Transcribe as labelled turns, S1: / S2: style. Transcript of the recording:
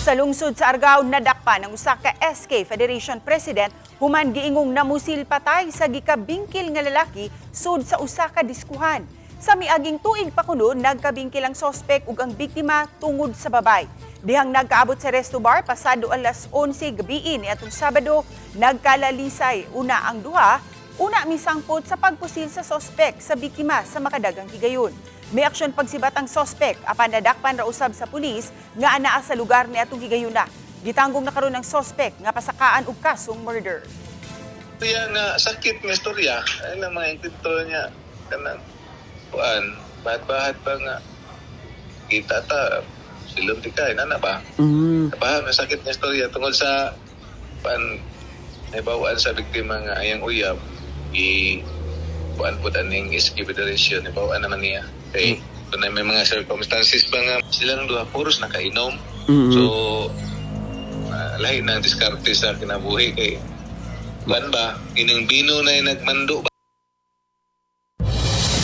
S1: Sa lungsod sa Argao, nadakpan ang usa ka SK Federation President human giingong namusil patay sa gikabingkil nga lalaki sud sa usa ka diskuhan. Sa miaging tuig pa kuno, nagkabingkil ang sospek ug ang biktima tungod sa babay. Dihang nagkaabot sa resto bar pasado alas 11 gabii ni atong Sabado, nagkalalisay una ang duha, una misangpot sa pagpusil sa sospek sa biktima sa makadagang higayon. May aksyon pagsibat ang sospek apan nadakpan ra usab sa pulis nga anaa sa lugar ni atong higayuna. Gitanggong na karon ang sospek nga pasakaan og kasong murder.
S2: Istorya nga sakit nga istorya ay na mga engkwentro niya kanang kuan bahat-bahat pa nga kita ta silom ti kay nana ba. Bahad nga sakit nga istorya tungod sa kuan naibawaan sa biktima nga ayang uyab i kuan pud aning SK Federation, ibawaan naman niya kay kung may mga circumstances ba nga silang duha puros nakainom. So lahi ng diskarte sa kinabuhi kay kuan ba ining bino na yung nagmando ba.